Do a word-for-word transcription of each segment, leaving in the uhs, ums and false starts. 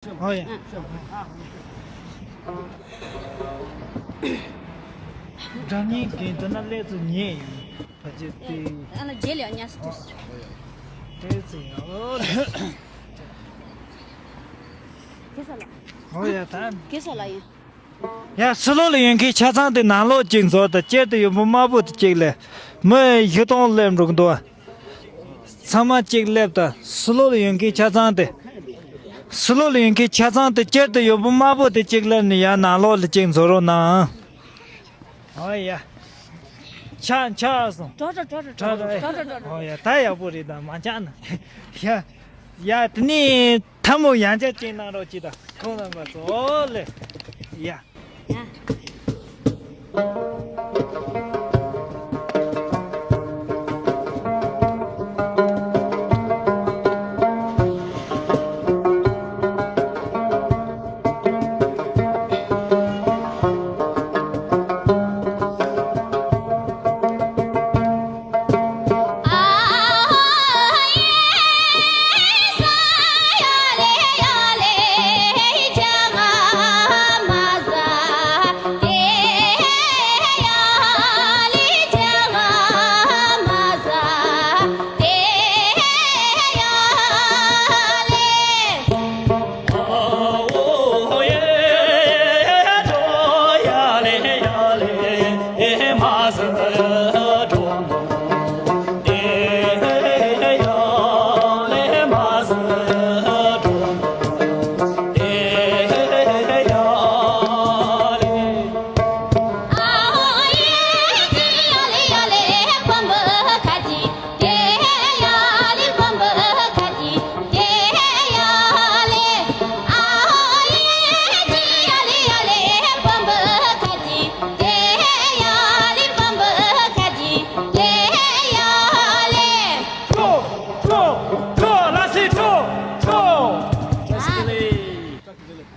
ཨོ་ཡ། སྒྲ་སྙན་གྱི་འདི་ན་སླེབས་ཚུལ་ཉན་ཡིན། ཕ་ཆེ་དེ། ཨ་ན་རྗེས་ལ་ཉལ་སུ་དུས། དེ་ཚེ་ཡང་། ཨོ་ལེ། གེ་ས་ལ། ཨོ་ཡ་ད། གེ་ས་ལ་ཡིན། ཡ་སི་ལོ་ལ་ཡོད་མཁན་ཆ་ཚང་དེ་ནང་ལོགས་གཅིག་འཛུལ་དང་། དཀྱིལ་དུ་ཡོད་པོ་དམར་པོ་དེ་གཅིག་སླེབས། མི་བཞི་སྟོང་སླེབས་འགྲོ་གི་འདུག་ཚང་མ་གཅིག་སླེབས་དང་། སི་ལོ་ལ་ཡོད་མཁན་ཆ་ཚང་དེ། སི་ལོ་ལ་ཡོད་མཁན་ཆ་ཚང་དེ་དཀྱིལ་དུ་ཡོད་པོ་དམར་པོ་དེ་གཅིག་སླེབས་ནས་ཡར་ནང་ལོགས་ལ་གཅིག་འཛུལ་རོགས་གནང་། ཨོ་ཡ། ཆ་ཆ་སོང་། གྲོགས་གྲོགས་གྲོགས་གྲོགས་གྲོགས་གྲོགས་གྲོགས། ཨོ་ཡ་ད་ཡག་པོ་རེད། ད་མ་ཆགས་ན། ཡ། ཡ་དེ་ནས་ཐལ་མོ་ཡང་བསྐྱར་གཅིག་གནང་རོགས་གྱིས་དང་། ཁོང་རྣམ་པ་ཚོ་ཨོ་ལེ། ཡ། ཡ།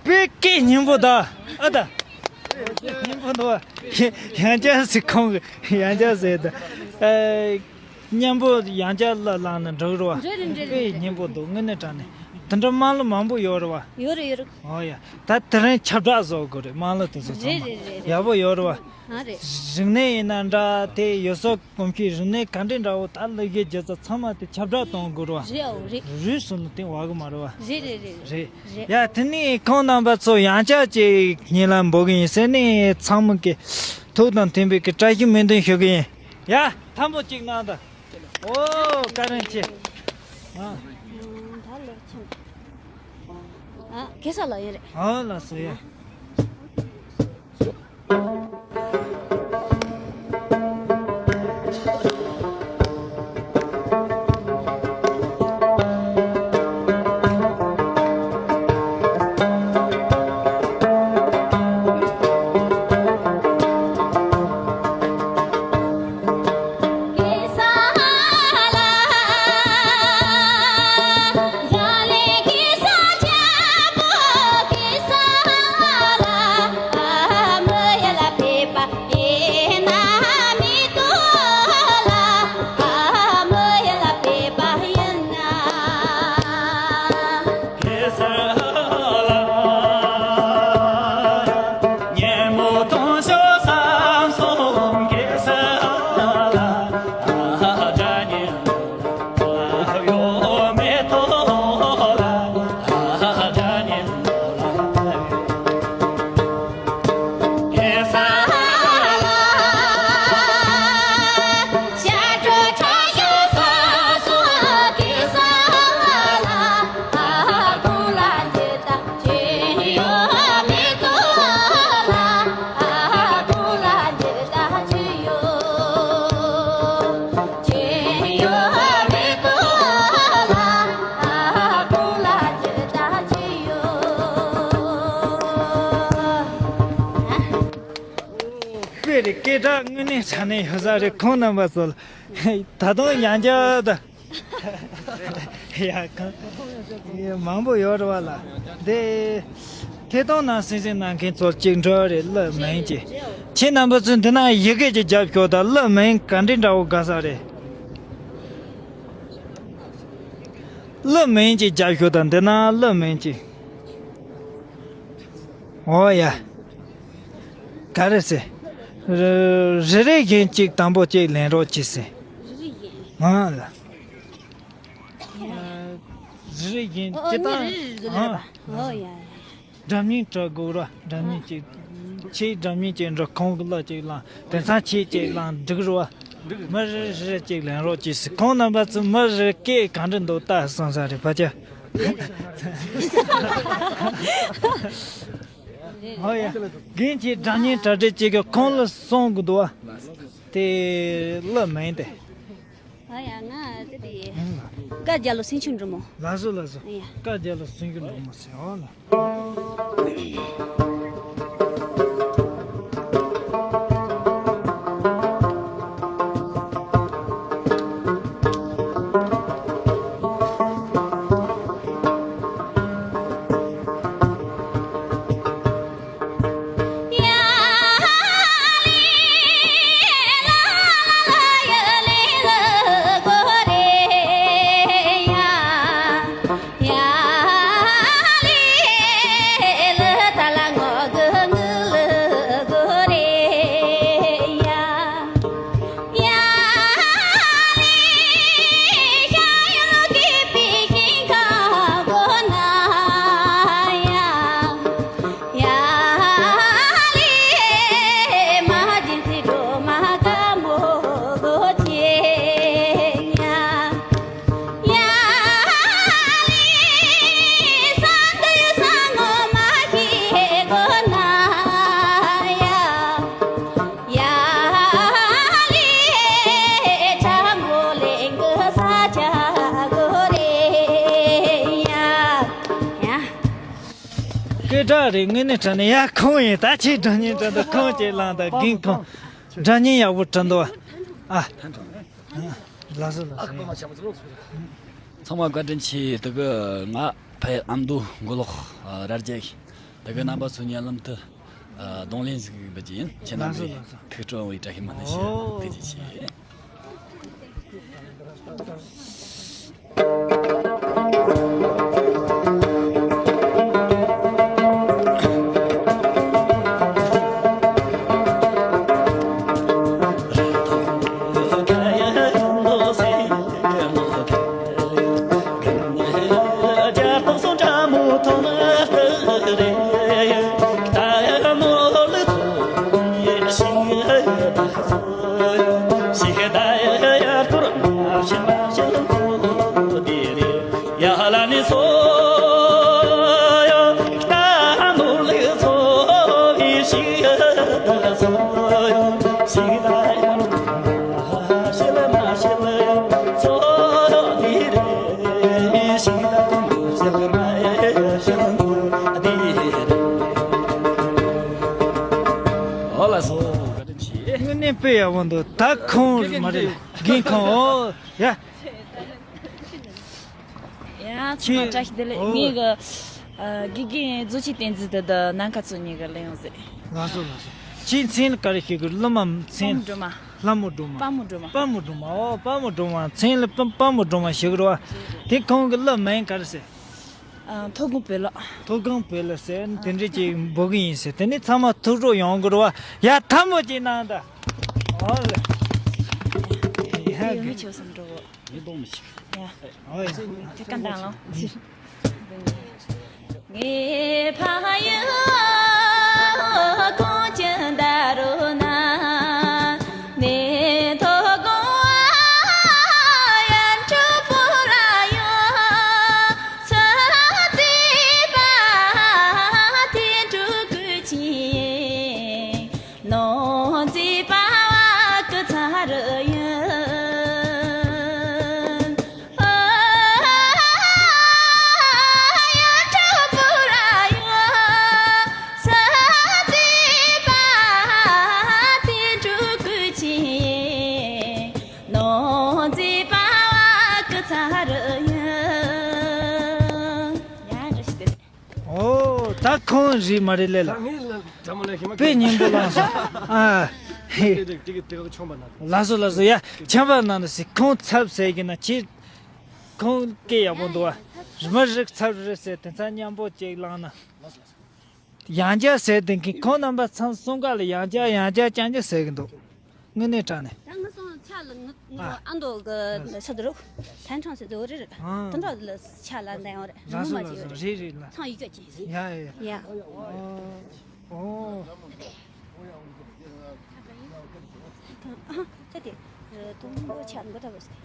པའི་སྐད་སྙན་པོ་ད། ཨ་ད། སྙན་པོ་འདུག་ཡང་བསྐྱར་ཟིག་ཁོང་གི་ཡང་བསྐྱར་ཟེར་ད། ཨེ། སྙན་པོ་ཡང་བསྐྱར་ལ་བླངས་ན་འགྲིག་རེད་བ། རེད་རེད་རེད་རེད། དཔེ་སྙན་པོ་འདུག་དངོས་གནས་དྲང་གནས། དེ་འདྲ་དམངས་གླུ་མང་པོ་ཡོད་རེད་བ། ཡོད་རེད་ཡོད་རེད། ཨོ་ཡ། ད་དེ་རིང་ཁྱབ་བསྒྲགས་བཟོ་དགོས་རེད། དམངས་གླུ་དེ་ཚོ་ཚང་མ། རེད་རེད་རེད་རེད། ཡག་པོ་ཡོད་རེད་བ། ཨ་རེད། རིག་གནས་ཡིན་ན་འདྲ། དེ་ཡུལ་སྲོལ་གོམས་གཤིས་རིག་གནས་ག་འདྲས་འདྲ་བོ། ད་གླུ་གཞས་སྒྱུ་རྩལ་ཚང་མ་དེ་ཁྱབ་བསྒྲགས་གཏོང་དགོས་རེད་བ། རེད་ཨོ་རེད། རུལ་སོང་ན་དེ་བ་གི་མ་རེད་བ། རེད་རེད་རེད། རེད། རེད། ཡ་དེ་ནས་ཁོང་རྣམ་པ་ཚོ་ཡང་བསྐྱར་ཅིག་ཉིན་ལ་འབོད་གི་ཡིན་ཟེར་ནས་ཚང་མ་གི་ཐུགས་དང་མཐུན་པའི་གི་བཀྲ་ཤིས་སྨོན་འདུན་ཞུ་གི་ཡིན། ཡ་ཐམ་པོ་གཅིག་གནང་དང་། ཨོ་བཀའ་དྲིན་ཆེ། ཨ། ད་ལེགས་ཆེན། ཨ་གེ་ས་ལ་ཡིན་རེད། ཨོ་ལགས་སོ་ཡ། དཔེ་རེད། སྐད་གྲགས་དངོས་གནས་དྲང་གནས་ཡོད་ས་རེད། ཁོང་རྣམ་པ་ཚོ་ལ་ད་དུང་ཡང་བསྐྱར་ད། ཡ་གང་། ཡ་མང་པོ་ཡོད་རེད་བ་ལ། དེ། ཐད་གཏོང་ནང་གསན་གཟིགས་གནང་མཁན་ཚོར་གཅིག་འདྲི་རེད། གླུ་མིང་ཅིག་ཁྱེད་རྣམ་པ་ཚོས་འདི་ན་ཡི་གེ་ཅིག་རྒྱབ་ཤོག་དང་། གླུ་མིང་ག་འདྲའི་འདྲ་བོ་དགའ་ས་རེད། གླུ་མིང་ཅིག་རྒྱབ་ཤོག་དང་། འདི་ན་གླུ་མིང་ཅིག་ཨོ་ཡ། ག་རེ་ཟེར། རེ་རེ་བཞིན་གཅིག་དང་པོ་གཅིག་ལེན་རོགས་གྱིས་ཟེར། རེ་རེ་བཞིན། ཨ་ལ། རེ་རེ་བཞིན་ཨོ་ཨོ་གཅིག་དང་། ངས་རེ་རེ་བཞིན་ཨ། ལེན་པ། ཨོ་ཡ་ཡ། སྒྲ་སྙན་གྲག་དགོས་ར། སྒྲ་སྙན་གཅིག་ཁྱེད་སྒྲ་སྙན་གཅིག་འགྲོ། ཁོང་གི་གླུ་གཅིག་བླངས། དེང་སང་ཁྱེད་གཅིག་བླངས་འགྲིག་རོ། མི་རེ་རེ་གཅིག་ལེན་རོགས་གྱིས་ཟེར། ཁོང་རྣམ་པ་ཚོ་མི་རེ་སྐད་གང་འདྲ་འདུག་ལྟ་སོང་ས་རེད་ཕ་ཅག་ཨོ་ཡ། རྒན་གྱིས་སྒྲ་སྙན་གྲ་སྒྲིག་བྱེད་དགོས། ཁོང་གླུ་གསུང་དགོས་འདུག་བ། དེ་གླུ་མིང་དེ། ཨ་ཡ། ང་ཙི་དེ། ཨང་། བཀའ་རྒྱ་ལོ་སེང་ཆུང་འབྲི་མོ། ལགས་སོ་ལགས་སོ། ཨ་ཡ། བཀའ་རྒྱ་ལོ་སེང་ཆུང་འབྲི་མོ་ཟེར་བ་ལ། སྐད་གྲགས་རེད། དངོས་གནས་དྲང་གནས་ཡ་ཁོང་ཡིན། ད་ཁྱེད་སྒྲ་སྙན་དྲང་འདུག་ཁོང་ཅིག་བླངས་དང་། རྒན་ཁོང་སྒྲ་སྙན་ཡག་པོ་དྲང་འདུག་ཨ། ལགས་སོ་ལགས་སོ། ཚང་མ་བཀའ་དྲིན་ཆེ། དེ་གི་ང་ཕ་ཨ་མདོ་མགོ་ལོག་རྭ་རྒྱ་ཡིན། དེ་གི་རྣམ་པ་ཚོ་ཉེ་ལམ་དུ་རྡུང་ལེན་ཟིག་འབུལ་གྱི་ཡིན། ཁྱེད་རྣམ་པས་ཐུགས་སྤྲོ་བའི་བཀྲ་ཤིས་སྨོན་ལམ་ཞུ། ཐུགས་རྗེ་ཆེ། ཨོ་ལགས་སོ། དངོས་གནས་དཔེ་ཡག་པོ་འདུག་ད་ཁོང་མ་རེད། རྒན་ཁོང་། ཨོ་ཡ། ཡ། ཚང་མ་བཀྲ་ཤིས་བདེ་ལེགས། ཨོ། ངའི་གི་ཨ་དགེ་རྒན་རྫོགས་ཆེན་བསྟན་འཛིན་དེ་དང་ནམ་མཁའ་མཚོ་གཉིས་ཀ་ལེན་ཡོང་ཟེར། ལགས་སོ་ལགས་སོ། ཁྱེད་མཚན་ལ་ག་རེ་ཞུ་གི། ལྷ་མོ་མཚན། ལྷ་མོ་སྒྲོལ་མ། ལྷ་མོ་སྒྲོལ་མ། དཔའ་མོ་སྒྲོལ་མ། དཔའ་མོ་སྒྲོལ་མ། ཨོ། དཔའ་མོ་སྒྲོལ་མ། མཚན་ལ་དཔའ་དཔའ་མོ་སྒྲོལ་མ་ཞུ་གི་རེད་བ། དེ་ཁོང་གི་གླུ་མིང་ག་རེ་ཟེར། ཨ། མཐོ་སྒང་བོད་ལ། མཐོ་སྒང་བོད་ལ་ཟེར་དེ་འདྲ་ཅིག་འབོད་གི་ཡིན་ཟེར། དེ་ནས་ཚང་མ་ཐུགས་སྤྲོ་ཡོང་གི་རེད་བ། ཡ། ཐལ་མོ་ཅིག་གནང་དང་། ཨོ་ལེ། ཡ། ཡོད་མི་ཆོག་བསམ་འགྲོ་གོ། ཡ། ཨོ་ཡ། དེ་ག་འདང་ལོ། ཨོ། ད་ཁོང་རེད་མ་རེད་ལས་ལ། དཔེ་སྙིང་པོ་བླངས་སོང་། ཨ། ལགས་སོ་ལགས་སོ། ཡ། ཆམ་པ་ནང་དུ་ཟེར། ཁོང་ཚབ་ཟེར་གྱི་ན་ཁྱེད། ཁོང་སྐད་ཡག་པོ་འདུག་བ། མི་རིགས་ཚབ་རེད་ཟེར། དེ་ཚ་མཉམ་པོ་ཅིག་བླངས་ན། ཡང་བསྐྱར་ཟེར་དེ་གི་ཁོང་རྣམ་པ་ཚང་གསུམ་ཀ་ལ་ཡང་བསྐྱར་ཡང་བསྐྱར་ཅང་ཅང་ཟེར་གི་འདུག་དངོས་གནས་དྲང་ནས། ད་ངི་སོང་ཆ་ལ་ངི་ངི་ཨ། ཨ་མདོ་གི་ས་དུ་རུ་ཐན་ཁྲང་ཟེར་དུ་རེད། ཨ། དུ་འདྲ་ལ་ཆ་ལ་འདའ་ཡོང་རེད། རང་མོ་མ་ལ་ཅི་ཡོད་རེད། རེད་རེད་ལ། ཚང་ཡི་ག་ཅི་ཟེར། ཡ་ཡ་ཡ། ཡ། ཨོ། ཨོ། ཨ་ཅི་དེ་དུང་མོ་ཆ་འགོ་ད་བས་ཏེ།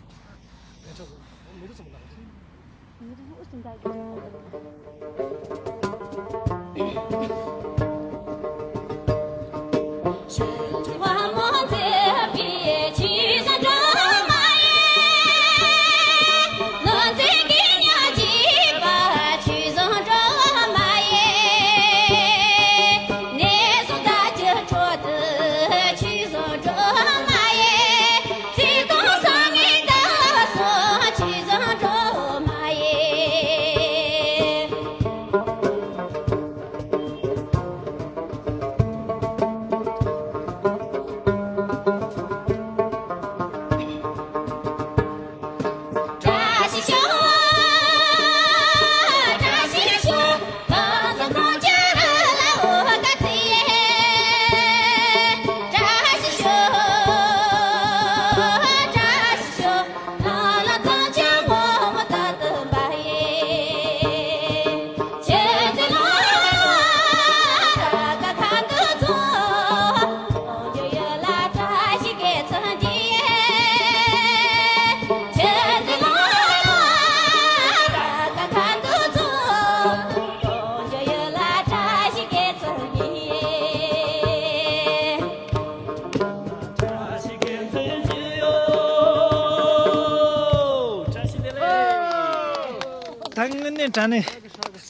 ད་དངོས་གནས་དྲང་གནས་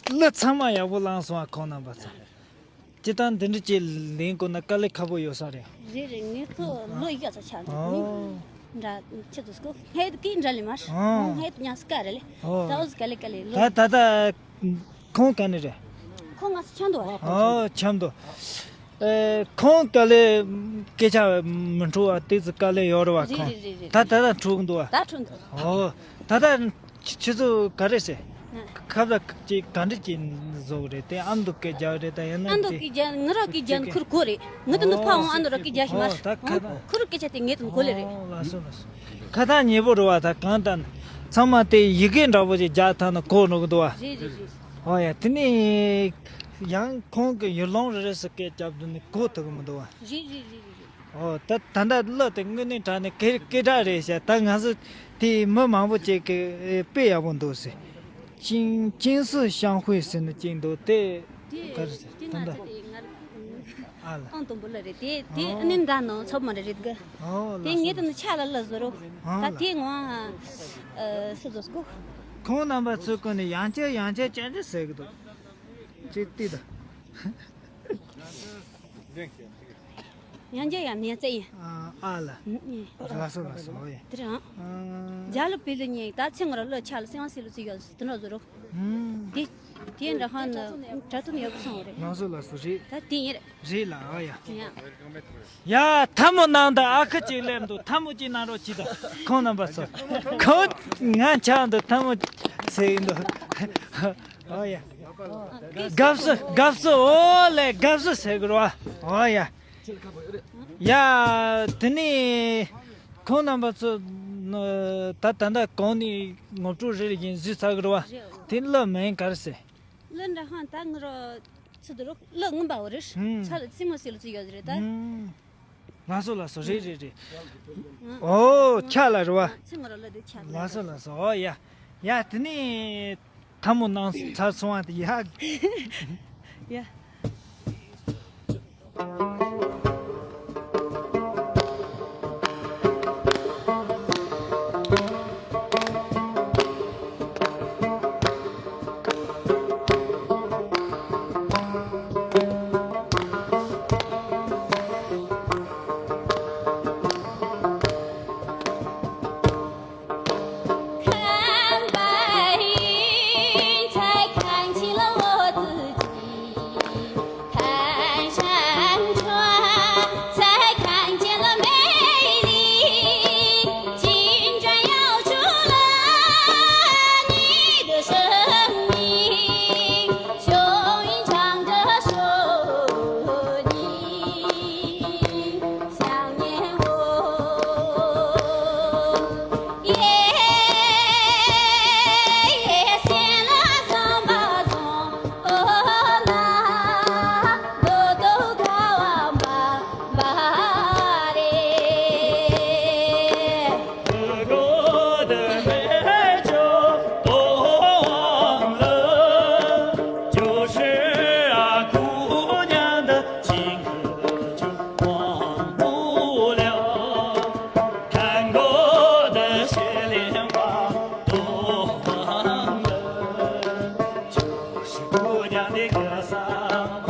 གླུ་ཚང་མ་ཡག་པོ་བླངས་སོང་ཨ། ཁོང་རྣམ་པ་ཚོ་སྤྱིར་བཏང་འདི་འདྲ་ཅིག་ལེན་དགོས་ན་དཀའ་ལས་ཁག་པོ་ཡོད་ས་རེད། རེད་རེད། ངས་ཚོ་ལོ་ཡག་ཚོ་ཆགས་འདུག་ཨོ། འདྲ་ཆི་ཚོ་སྐོ་ཧེད་ཀི་འདྲ་ལེ་མར་ཨོ། ཧེད་ཉ་སྐ་རེད་ལེ། ཨོ། ད་འོ་དཀའ་ལས་དཀའ་ལས་ལོ། ད་ད་ད་ཁོང་ག་ནས་རེད། ཁོང་ང་ཚོ་ཆང་འདུག་བ། ཨོ་ཆང་འདུག་ཨེ། ཁོང་དཀའ་ལས་སྐད་ཆ་མི་འཕྲོ་བ་དེ་ཚོ་དཀའ་ལས་ཡོད་རེད་བ། རེད་ཁོང་རེད་རེད་རེད། ད་ད་ད་འཕྲོ་གི་འདུག་བ། ད་འཕྲོ་འདུག་ཨོ། ད་ད་ཆུ་ཆུ་ཚོད་ག་རེ་ཟེར། ཁབ་ལ་ཅིག་ག་འདྲ་ཅིག་བཟོ་གི་རེད་དེ། ཨ་མདོ་སྐད་རྒྱག་གི་རེད་ད་ཡང་ན་ཨ་མདོ་དེ་སྐད་རྒྱག་ང་རང་སྐད་རྒྱག་ཁུར་གོ་རེད། ང་དེ་ནི་ཕ་འོང་ཨ་མདོ་ར་སྐད་རྒྱག་ཞིག་མ་ཨོ་ད་ཁ་ཁུར་སྐད་ཆ་དེ་ངས་དེ་གོ་ལེ་རེད། ཨོ་ལགས་སོ་ལགས་སོ། ཁ་ཐག་ཉེ་པོ་རེད་བ། ད་གང་ལྟར་ཚང་མ་དེ་ཡི་གེ་འདྲ་པོ་ཅིག་རྒྱག་ཐང་ན་གོ་འགྲོ་གི་འདུག་བ། རེད་རེད་རེད། ཨོ་ཡ་དེ་ནི་ཡང་ཁོང་གི་ཡུལ་ལུང་རེ་རེ་སུ་སྐད་རྒྱབ་དུ་ནི་གོ་ཐུབ་གི་མི་འདུག་བ། རེད་རེད་རེད་རེད། ཨོ་ད་ད་ལྟ་གླུ་དེ་དངོས་གནས་དྲང་ནས་སྐད་སྐད་གྲགས་རེད་ཤག་ད་ང་ཚོ་དེ་མི་མང་པོ་ཅིག་གིས་དཔེ་ཡག་པོ་འདུག་ཟེར། ཅིང་ཅིང་སི་ཤང་ཧུའེ་ཟེར་ནི་ཅིག་འདུག་དེ་དེ་ག་རེ་ཟེར་དེ་ད་ང་ལྟ་ཚོ་དེ་ང་ཨ་ལ་ཨང་དང་པོ་ལ་རེད་དེ་དེ་ཨ་ནི་འདྲ་ནང་ཚོགས་མ་རེད་རེད་གི་ཨོ་དེ་ལགས་ངེད་དུ་ནི་ཆ་ལ་ལ་བཟོ་རོགས་ཨ་ད་ལ་དེ་ངོ་ཨ་སུ་བཟོ་སྐུ་ཁོང་རྣམ་པ་ཚོའི་སྐོར་ནས་ཡང་བསྐྱར་ཡང་བསྐྱར་བསྐྱར་བསྐྱར་ཟེར་གི་འདུག་ཅེས་བལྟས་དང་། ཡང་བསྐྱར་ཡང་ནས་བཙལ་ཡིན། ཨ་ཨ་ལ། ལགས་སོ་ལགས་སོ་ཨོ་ཡ། དེ་རང་། རྒྱ་ལོ་པི་ལི་ཉིན་ད་ཚེ་ངོ་ར་ལོ་ཆ་ལ་སེང་སི་ལོ་ཚིག་ཡོད་དེ་འདྲ་བཟོ་རོགས། དེ་དེ་འདྲ་ཧ་ན་དྲ་ཐུམ་ཡོད་སོང་རེད། ལགས་སོ་ལགས་སོ་རེད། ད་དེ་ཡིན་རེད། རེད་ལ་ཨོ་ཡ། ཡ། ཡ་ཐལ་མོ་ནང་དུ་ཨ་ཁུ་གཅིག་སླེབས་འདུག་ཐལ་མོ་གཅིག་གནང་རོགས་གྱིས་དང་ཁོང་རྣམ་པ་ཚོ། ཁོང་ང་ཆགས་འདུག་ཐལ་མོ་ཟེར་གྱི་འདུག་ཨོ་ཡ། དགའ་བསུ་དགའ་བསུ་ཨོ་ལེ་དགའ་བསུ་ཟེར་དགོས་རེད་བ། ཨོ་ཡ། ཡ། དེ་ནས་ཁོང་རྣམ་པ་ཚོ་ད་ད་ལྟ་གོང་ནས་ངོ་སྤྲོད་རེ་རེ་བཞིན་བཟོས་ཚར་གི་རེད་བ། དེ་གླུ་མིང་ག་རེ་ཟེར། གླུ་འདྲ་ཧང་ད་ང་རོ་ཚུ་དུ་རོ་གླུ་ངུམ་པ་བོ་རེད། ཧུམ། ཚ་ལ་ཚི་མོ་སི་ལ་ཚུ་ཡོད་རེད་ད། ཧུམ། ལགས་སོ་ལགས་སོ་རེད་རེད་རེད། ཨོ་ཆ་ལ་རེད་བ། ཚི་ང་རོ་གླུ་དེ་ཆ་ལ། ལགས་སོ་ལགས་སོ་ཨོ་ཡ། ཡ་དེ་ནས། ཐལ་མོ་གནང་ཚར་སོང་བ་དེ་ཡ། ཡ། ཨོ།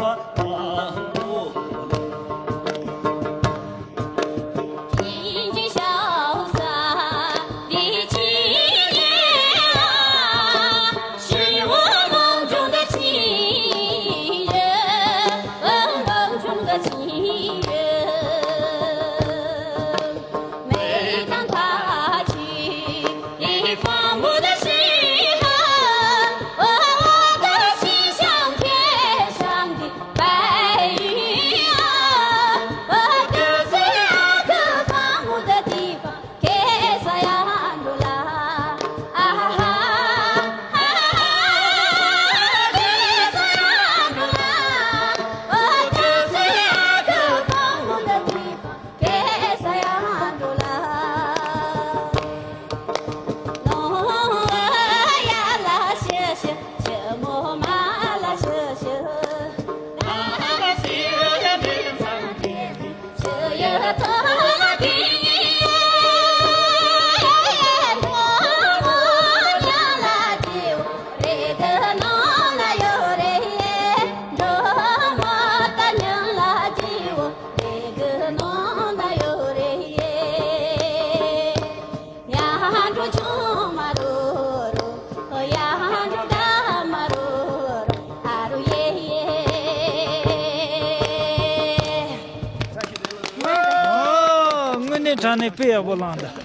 དངོས་གནས་དྲང་གནས་དཔེ་ཡག་པོ་བླངས་འདུག་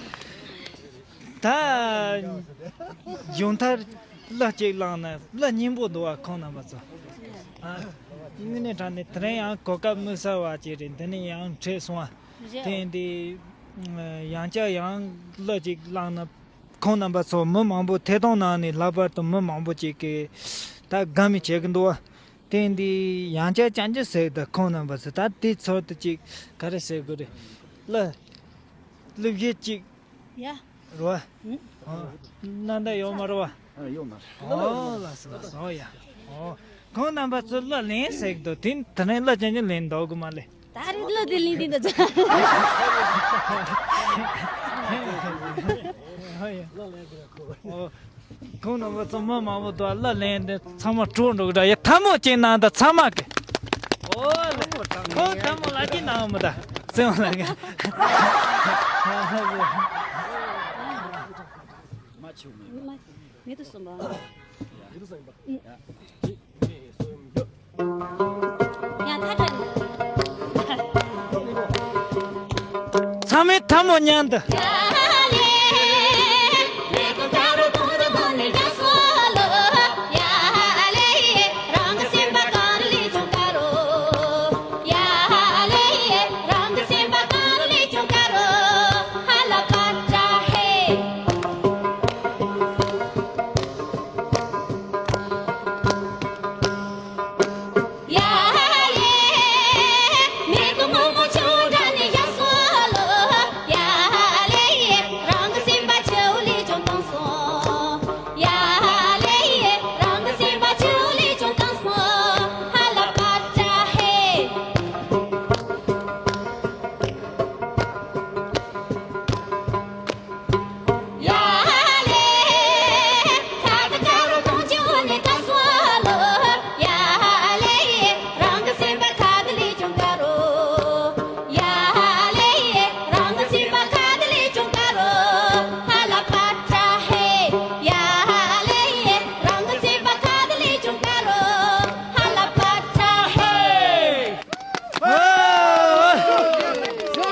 ད་མཇུག་མཐར་གླུ་གཅིག་བླངས་ན་གླུ་སྙན་པོ་འདུག་བ། ཁོང་རྣམ་པ་ཚོ། ཨ། དངོས་གནས་དྲང་གནས་དེ་རིང་ཡང་གོ་སྐབས་དམིགས་བསལ་བ་ཅིག་རེད། འདི་ནས་ཡང་འཕྲད་སོང་བ། རེད། དེ་འདི་ཡང་བསྐྱར་ཡང་གླུ་གཅིག་བླངས་ན། ཁོང་རྣམ་པ་ཚོ་མི་མང་པོ་ཐད་གཏོང་ནང་ནས་ལྷག་པར་དུ་མི་མང་པོ་ཅིག་གིས་ད་དགའ་མོས་བྱེད་ཀྱི་འདུག་བ། དེ་འདི་ཡང་བསྐྱར་བསྐྱར་བསྐྱར་ཟེར་ད་ཁོང་རྣམ་པ་ཚོ་ད་དེ་ཚོར་དུ་ཅིག་ག་རེ་ཟེར་དགོས་རེད། གླུ་གླུ་གཞས་ཅིག་ཡ། རོ། ཨ། ནང་ད་ཡོད་མ་རེད་བ། ཨ། ཡོད་མ་རེད། ཨོ། ལགས་སོ་ལགས་སོ། ཨོ་ཡ། ཨོ། ཁོང་རྣམ་པ་ཚོ་གླུ་ལེན་ཟེར་གི་འདུག་དེ་དེ་ནས་གླུ་ཅན་ཅན་ལེན་འདུག་གི་མ་ལེ། ད་རེས་གླུ་དེ་ལེན་དེ་འདུག་ཨོ་ཡ། ཨོ། ཁོང་རྣམ་པ་ཚོ་མི་མང་པོ་འདུག་གླུ་ལེན་དེ་ཚང་མ་དཀྲོག་འགྲོ་གི་འདྲ། ཡ། ཐལ་མོ་གཅིག་གནང་དང་ཚང་མ་གི། ཨོ་ལེ། ཁོང་ཐལ་མོ་ལ་གཅིག་གནང་མི་ད། སེམས་ལ་གི། མ་ཆུ་མེད། མེད་དུ་སོང་བ། ཡ། ཡ། ད་ད། ཚང་མས་ཐལ་མོ་མཉམ་དུ།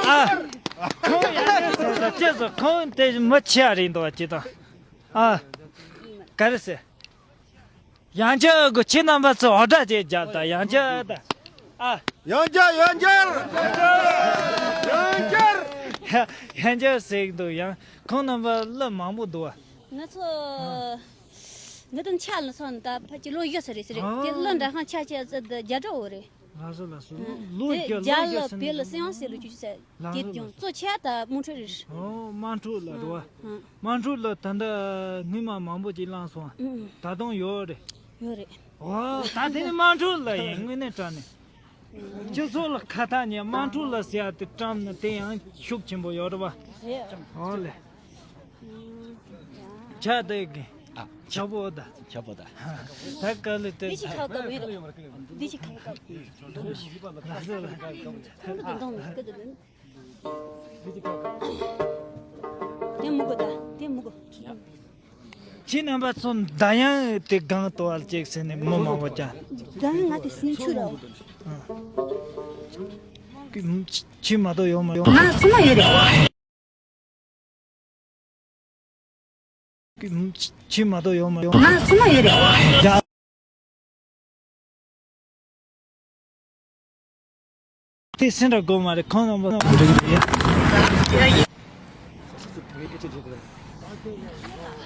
ཨ། ཁོང་ཡང་ཅེས་སོ། ཁོང་དེ་མི་ཆེ་བ་རེད་འདུག་ཅི་དང་། ཨ། ག་རེ་ཟེར། ཡང་བསྐྱར་གོ། ཁྱེད་རྣམ་པ་ཚོ་འོ་སྒྲ་ཅིག་རྒྱབ་དང་། ཡང་བསྐྱར་དང་། ཨ། ཡང་བསྐྱར། ཡང་བསྐྱར། ཡང་བསྐྱར། ཡང་བསྐྱར་ཟེར་གི་འདུག་ཡང་ཁོང་རྣམ་པ་གླུ་མང་པོ་འདུག་བ། ང་ཚོ་ང་དང་ཆ་ལ་སོང་ད་ཕལ་ཆེར་ལོ་ཡོད་ས་རེད་ཟེར་རེད། དེ་གླུ་འདྲ་ཁང་ཆ་ཆ་ཙི་ད་བརྒྱ་ཕྲག་འོ་རེད། ལགས་སོ་ལགས་སོ། ལོ་བརྒྱ། ལོ་བརྒྱ་ཟེར་ན། བོད་ལ་སེང་ཨང་ཟེར་ལོ་རྒྱུས་ཟེར། ལགས་སོ་ལགས་སོ། གཙོ་ཆེ་ད་དམངས་ཁྲོད་རེད། ཨོ། དམངས་ཁྲོད་ལ་རེད་བ། ཨ། དམངས་ཁྲོད་ལ་ད་ལྟ་སྔོན་མ་མང་པོ་ཅིག་བླངས་སོང་། ཨ། ད་དུང་ཡོད་རེད། ཡོད་རེད། ཨོ། ད་དེ་ནི་དམངས་ཁྲོད་ལ་ཡིན། དངོས་གནས་དྲང་གནས། སྤྱི་ཚོགས་ལ་ཁ་ཐག་ཉེ་དམངས་ཁྲོད་ལ་ཟེར་ཡ་དེ་བཀྲམ་ན་དེ་ཡང་ཤུགས་ཆེན་པོ་ཡོད་རེད་བ། རེད། ཨོ་ལེ། ཆ་དེ་གི། ཨ། ཆག་པོ་ད། ཆག་པོ་ད། ད་ག་ལེ་དེ། འདི་ཅི་ཁ་བཀབ་ཡོད་རེད། འདི་ཅི་ཁ་བཀབ། ལགས་སོ་ལགས་སོ། ཁ་བཀབ་ད། ཁ་བཀབ་ད། འདི་ཅི་ཁ་བཀབ། དེ་མི་དགོས་ད། དེ་མི་དགོས། ཁྱེད་རྣམ་པ་ཚོ་མདའ་ཡང་དེ་སྒང་དུ་བར་ཅིག་ཟེར་ནས་མི་མང་པོ་ཀྱང་། མདའ་ཡང་ང་དེ་སེམས་ཆུ་ར། ཁྱེད་མ་གཏོགས་ཡོང་མ་ཡོང་། ང་སུ་མ་ཡོད་རེད། ཁྱེད་མ་གཏོགས་ཡོང་མ་ཡོང་། ང་སུ་མ་ཡོད་རེད། དེ་སེམས་ར་དགོས་མ་རེད། ཁོང་རྣམ་པ་འགྲིག་གི་རེད།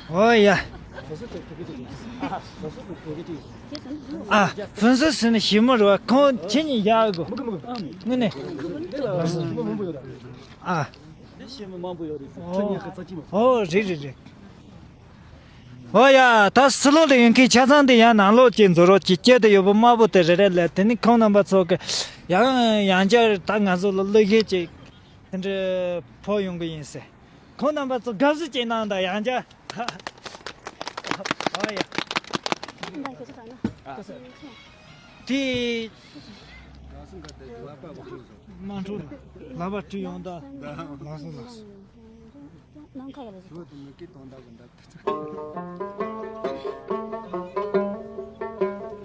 ཨོ་ཡ། ཨ། ཕུན་སུམ་ཟེར་ན་ཞི་མོ་རེད་བ། ཁོང་ཁྱེད་གཉིས་ཡག་གོ། དངོས་གནས། ཨ། ཨོ་རེད་རེད་རེད། ཨོ་ཡ། ད་ཕྱི་ལོགས་ལ་ཡོད་མཁན་ཆ་ཚང་དེ་ཡང་ནང་ལོགས་ཀྱི་འཛུལ་རོགས་ཀྱི་སྐྱེ་དུ་ཡོད་པ་དམར་པོ་དེ་རེ་རེ་ལས། དེ་ནི་ཁོང་རྣམ་པ་ཚོ་གི་ཡང་ཡང་བསྐྱར་ད་ང་ཚོ་ལ་གླུ་གཞས་ཅིག་དེ་འདྲ་ཕོག་ཡོང་གི་ཡིན་ཟེར། ཁོང་རྣམ་པ་ཚོ་དགའ་བསུ་ཅིག་གནང་དང་ཡང་བསྐྱར། ཨོ་ཡ། དེ། མ་འགྲོ་ལ། ལག་པ་བཀྲུས་ཡོང་ད། ལགས་སོ་ལགས་སོ། ནང་ཁ་བ་ལ།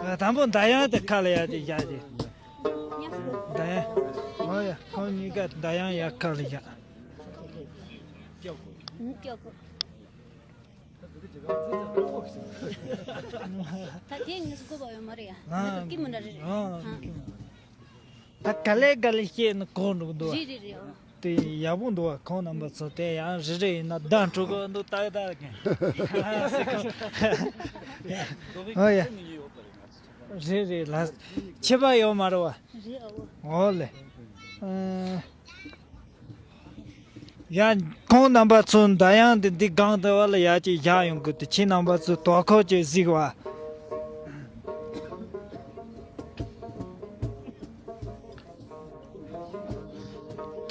ཨ། དང་པོ་མདའ་ཡང་དེ་ཁ་ལ་ཡ་དེ་བཞག་དེ། མདའ་ཡང་། ཨོ་ཡ། ཁོང་གཉིས་ཀ་མདའ་ཡང་ཡ་ཁ་ལ་བཞག། ད་དེ་ངས་སུ་གོ་བ་ཡོད་མ་རེད་ཡ། ང་ཚོ་སྐྱིད་མོ་འདྲ་རེད། ཨ། ད་ག་ལེ་ག་ལེ་བཤད་ན་གོ་འགྲོ་གི་འདུག་བ། རེད་རེད་རེད། ཨོ། དེ་ཡག་པོ་འདུག་བ། ཁོང་རྣམ་པ་ཚོ་དེ་ཡང་རེ་རེ་ཡིན་ན་བདག་འགྲོ་གི་འདུག་ཏག་ཏག་གི། ཨོ་ཡ། རེད་རེད་ལ། ཁྱད་པར་ཡོད་མ་རེད་བ། རེད་ཨོ། ཨོ་ལེ། ཨ། ཡ། ཁོང་རྣམ་པ་ཚོ་མདའ་ཡང་འདི་འདི་སྒང་དེ་བ་ལ་ཡ་ཅིག་བཞག་ཡོང་གི་འདུག་ཁྱེད་རྣམ་པ་ཚོ་དོ་ཁུར་ཅིག་གཟིགས་བ།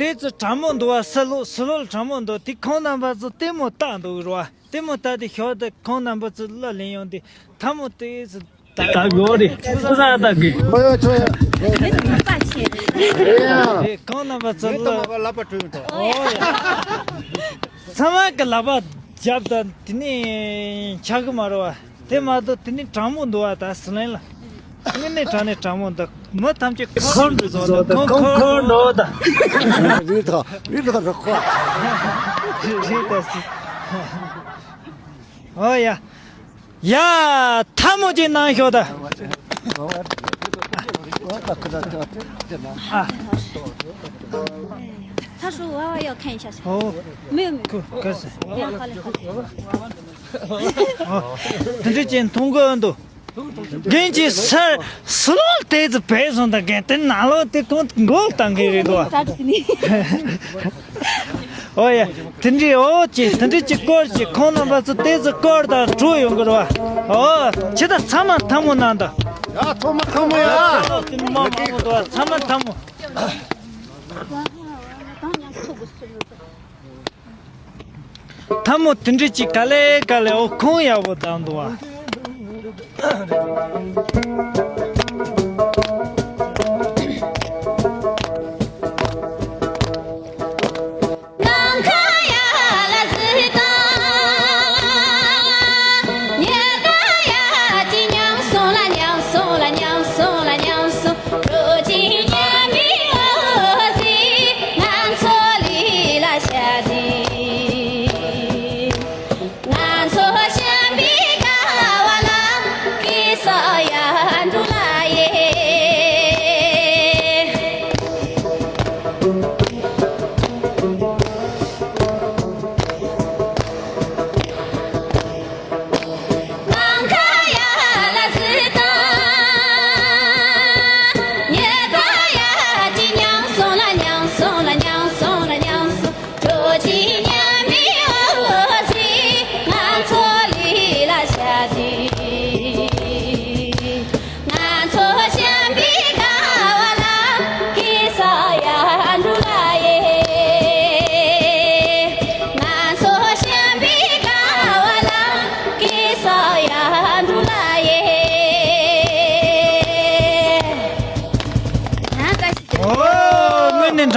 དེ་ཚོ་གྲང་མོ་འདུག་བ། ཕྱི་ལོགས་ཕྱི་ལོགས་གྲང་མོ་འདུག་དེ་ཁོང་རྣམ་པ་ཚོ་ལྟད་མོ་ལྟ་འདུག་རོ། ལྟད་མོ་ལྟ་དེ་ཞོར་དུ་ཁོང་རྣམ་པ་ཚོ་གླུ་ལེན་ཡོང་དེ་ཐལ་མོ་དེ་ཚོ། ད་གོ་རེད། ཁོ་ས་ད་གི། ཨོ་ཡོ་ཆོ་ཡོ། ཨེ་ཡ། རེད། ཁོང་རྣམ་པ་ཚོ་ངས་ལྟ་མ་པ་ལབ་པ་གྲོལ་མི་ཐུབ། ཨོ་ཡ། ཚང་མ་གི་ལག་པ་རྒྱབ་དང་དེ་ནས་ཆག་གི་མ་རེད་བ། དེ་མ་གཏོགས་དེ་ནས་གྲང་མོ་འདུག་བ། ད་ཟི་ལིང་ལ་དངོས་གནས་དྲང་གནས་གྲང་མོ་འདུག་མི་ཐམས་ཅད་འཁོར་འགྲོ་ཟོ་འདུག་ཁོང་འཁོར་འགྲོ་ད། རི་ཐོག་རི་ཐོག་རི་ཁོ། རི་ཐོག་སི། ཨོ་ཡ། ཡ། ཐལ་མོ་ཅིག་གནང་ཤོག་ད། ཨ། 他说我要看一下。哦。没有没有。可可是。哎呀，好嘞好嘞。哦，他这件通过都，人家是是老弟子背上的，给等拿了的公我当给人多。 ཨོ་ཡ། དེ་འདྲའི་ཨོ་ཅེ་དེ་འདྲའི་ཅིག་སྐོར་ཅིག་ཁོང་རྣམ་པ་ཚོ་དེ་ཚོ་སྐོར་དང་བྲོ་ཡོང་གི་རེད་བ། ཨོ་ཁྱེད་ད་ཚང་མ་ཐལ་མོ་གནང་ད། ཡ་ཚང་མ་ཐལ་མོ་ཡ། ཨོ་དེ་མ་མང་པོ་འདུག་བ། ཚང་མ་ཐལ་མོ། ཐལ་མོ་དེ་འདྲ་ཅིག་ག་ལེ་ག་ལེ། ཨོ་ཁོང་ཡག་པོ་བཏང་འདུག་བ།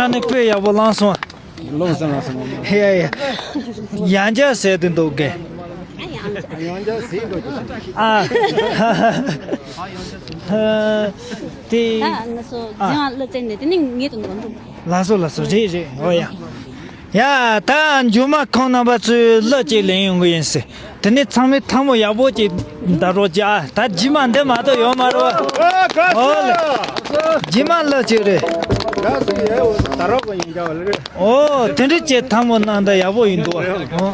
ཨ་ནི་དཔེ་ཡག་པོ་བླངས་སོང་། ལོངས་སུ་ལ་སོང་། ཡ་ཡ། ཡང་བསྐྱར་ཟེར་དུ་འདུག་གས། ཡང་བསྐྱར་ཟེར་འགྲོ་རྒྱུ་ཞིག་ཨ། དེ། ད་ང་ཚོ་ཨ། འཛིན་པ་ལ་བཙལ་ནས་དེ་ནི་ངེད་དུ་འགྲོ་འགྲོ། ལགས་སོ་ལགས་སོ། རེད་རེད། འོ་ཡ། ཡ། ད་མཇུག་མ་ཁོང་རྣམ་པ་ཚོས་གླུ་ཅིག་ལེན་ཡོང་གི་ཡིན་ཟེར། དེ་ནས་ཚང་མས་ཐལ་མོ་ཡག་པོ་ཅིག་བརྡབ་རོགས་གྱིས་ཨ། ད་རྗེས་མ་འདི་མ་གཏོགས་ཡོད་མ་རེད་བ། ཨོ་ལེ། རྗེས་མ་གླུ་ཅིག་རེད། ཨོ། དེ་འདྲ་བྱས་ཐལ་མོ་གནང་ད་ཡག་པོ་ཡིན་འདུག་ཨ། ཨོ།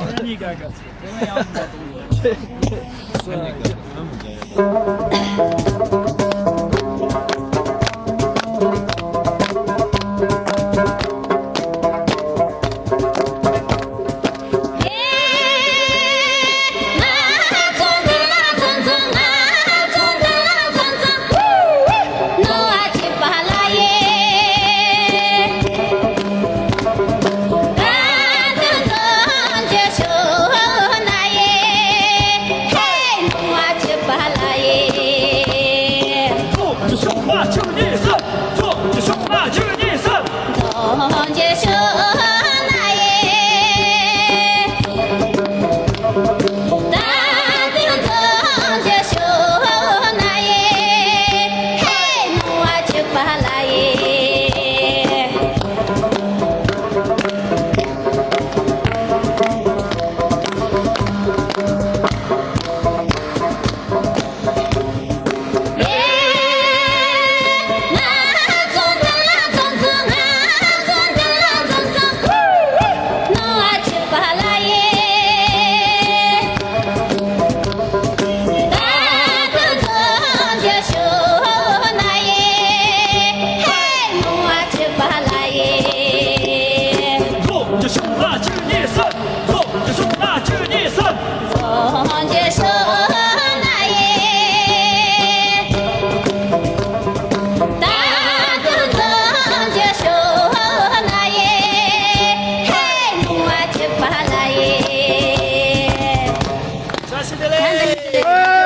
ཁྱེད་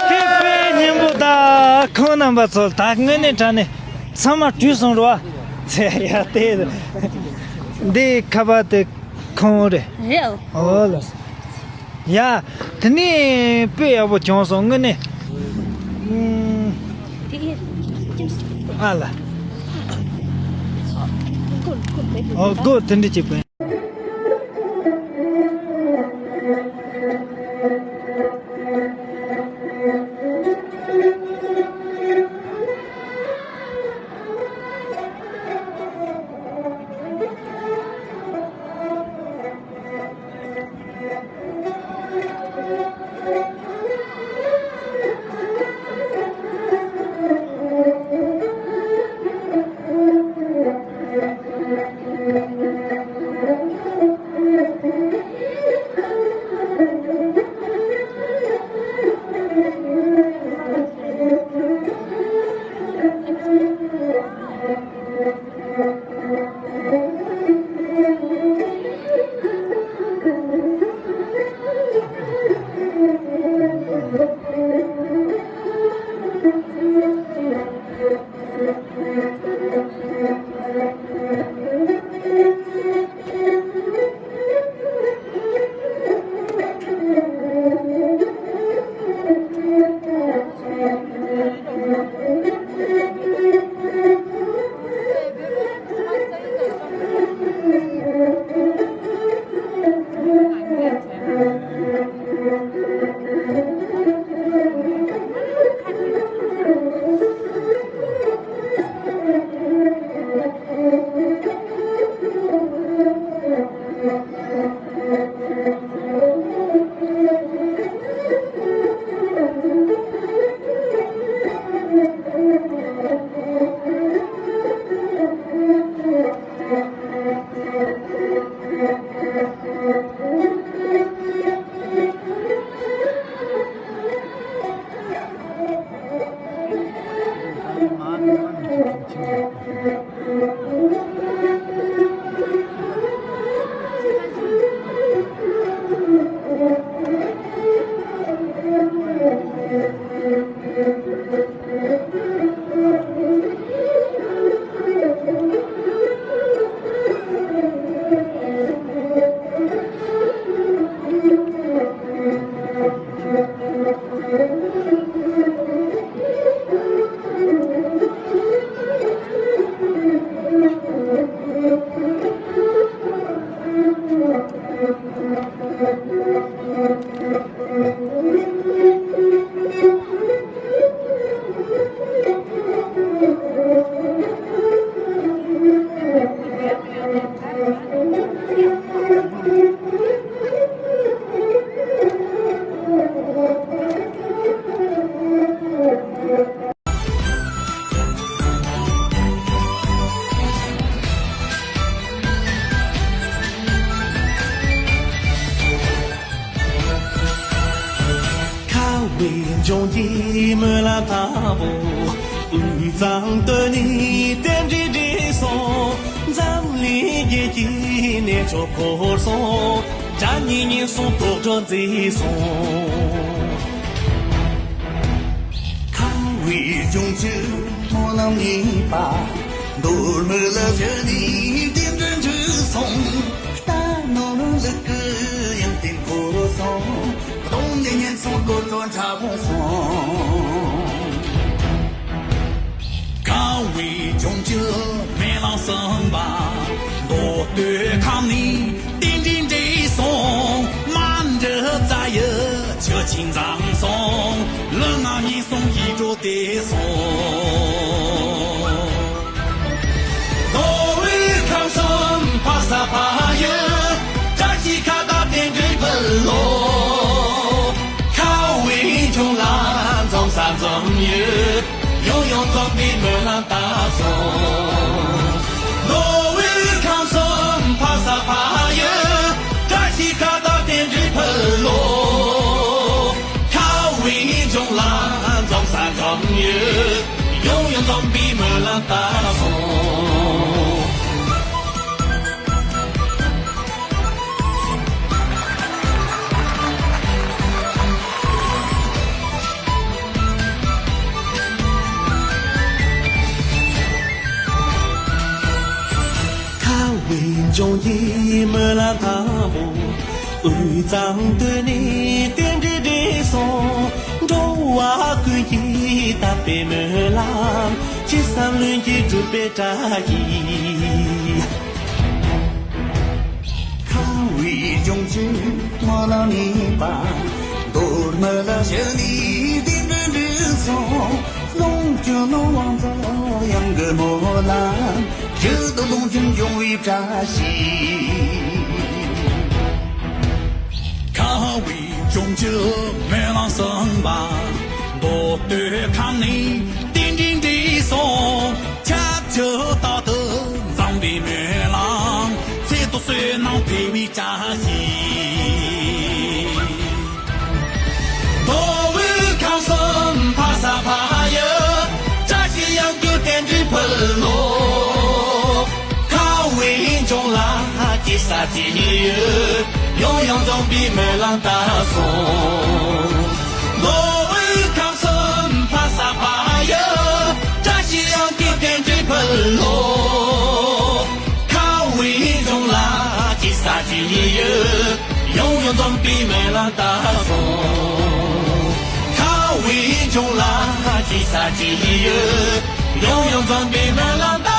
དཔེ་སྙན་པོ། ད་ཁོང་རྣམ་པ་ཚོ་ད་དངོས་གནས་དྲང་གནས་ཚང་མ་བྲོས་སོང་རོ། ཡ་དེ་འདི་ཁ་པར་དེ་ཁོང་རེད། རེད། ཨོ་ལགས། ཡ། དེ་ནས་དཔེ་ཡག་པོ་བྱུང་སོང་དངོས་གནས། ཨ་ལ། ཨོ་སྒོ་དེ་འདྲ་བྱེད་པ། ལྗོངས་ཀྱི་སྨོན་ལམ་དང་པོ། དབུས་གཙང་སྟོད་ནས་རྟེན་འབྲེལ་འགྲིག་སོང་། འཛམ་གླིང་རྒྱལ་གྱི་གནས་མཆོག་བོར་སོང་། དགྲ་གཉེན་ཉེན་སོང་དོག་སྒྲོ་མཛེས་སོང་། ཁམས་དབུས་ལྗོངས་ཀྱི་སྨོན་ལམ་གཉིས་པ། མདོ་སྨད་ལ་བཞུགས་ནས་རྟེན་འབྲེལ་འགྲིག་སོང་། རྟ་ནོར་ལུག་གི་ཡང་རྟེན་འཁོར་སོང་། གདོང་ནས་ཉེན་སོང་དོག་སྒྲོ་འཁྲབ་སོང་། ཁམས་དབུས་ལྗོངས་ཀྱི་སྨོན་ལམ་གསུམ་པ། མདོ་སྟོད་ཁམས་ནས་རྟེན་འབྲེལ་འགྲིག་སོང་། མ་འདྲི་རྩ་ཡི་ཆུ་ཆེན་འཛོམས་སོང་། ལུས་ངག་ཉེན་སོང་ཡིད་འགྲོ་བདེ་སོང་། མདོ་དབུས་ཁམས་གསུམ་ཕ་ས་ཕ་ཡུལ། བཀྲ་ཤིས་ཁ་བཏགས་རྟེན་འབྲེལ་ཕུལ་ལོ། ཁམས་དབུས་ལྗོངས་ལ་འཛོམས་ས་འཛོམས་ཡུལ། ཡང་ཡང་འཛོམས་པའི་སྨོན་ལམ་བཏབ་སོང་། མདོ་དབུས་ཁམས་གསུམ་ཕ་ས་ཕ་ཡུལ། བཀྲ་ཤིས་ཁ་བཏགས་རྟེན་འབྲེལ་ཕུལ་ལོ། ཁམས་དབུས་ལྗོངས་ལ་འཛོམས་ས་འཛོམས་ཡུལ། ཡང་ཡང་འཛོམས་པའི་སྨོན་ལམ་བཏབ་སོང་། ཁམས་དབུས་ལྗོངས་ཀྱི་སྨོན་ལམ་དང་པོ། དབུས་གཙང་སྟོད་ནས་རྟེན་འབྲེལ་འགྲིག་སོང་། འགྲོ་བ་ཀུན་གྱི་དད་པའི་སྨོན་ལམ། ཅི་བསམ་ལྷུན་གྱིས་འགྲུབ་པའི་བཀྲ་ཤིས། ཁམས་དབུས་ལྗོངས་ཀྱི་སྨོན་ལམ་གཉིས་པ། མདོ་སྨད་ལ་བཞུགས་ནས་རྟེན་འབྲེལ་འགྲིག་སོང་། ལོངས་སྤྱོད་ནོར་དབང་འཛོམས་ཡང་གི་སྨོན་ལམ། ཡུལ་དུ་ལོངས་སྤྱོད་འབྱུང་བའི་བཀྲ་ཤིས། ཁམས་དབུས་ལྗོངས་ཀྱི་སྨོན་ལམ་གསུམ་པ། མདོ་སྟོད་ཁམས་ནས་རྟེན་འབྲེལ་འགྲིག་སོང་། ཆབས་ཅིག་རྟག་ཏུ་འཛོམས་པའི་སྨོན་ལམ། ཚེ་ཐོག་བསོད་ནམས་འཕེལ་བའི་བཀྲ་ཤིས། མདོ་དབུས་ཁམས་གསུམ་ཕ་ས་ཕ་ཡུལ། བཀྲ་ཤིས་ཡང་གི་རྟེན་འབྲེལ་ཕུལ་ལོ། ཁམས་དབུས་ལྗོངས་ལ་སྐྱེ་ས་སྐྱེ་ཡུལ། ཡང་ཡང་འཛོམས་པའི་སྨོན་ལམ་བཏབ་སོང་། མདོ་དབུས་ཁམས་གསུམ་ཕ་ས་ཕ་ཡུལ། བཀྲ་ཤིས་ཡང་གི་རྟེན་འབྲེལ་ཕུལ་ལོ། ཁམས་དབུས་ལྗོངས་ལ་སྐྱེ་ས་སྐྱེ་ཡུལ། ཡང་ཡང་འཛོམས་པའི་སྨོན་ལམ་བཏབ་སོང་། ཁམས་དབུས་ལྗོངས་ལ་སྐྱེ་ས་སྐྱེ་ཡུལ། ཡང་ཡང་འཛོམས་པའི་སྨོན་ལམ་བཏབ།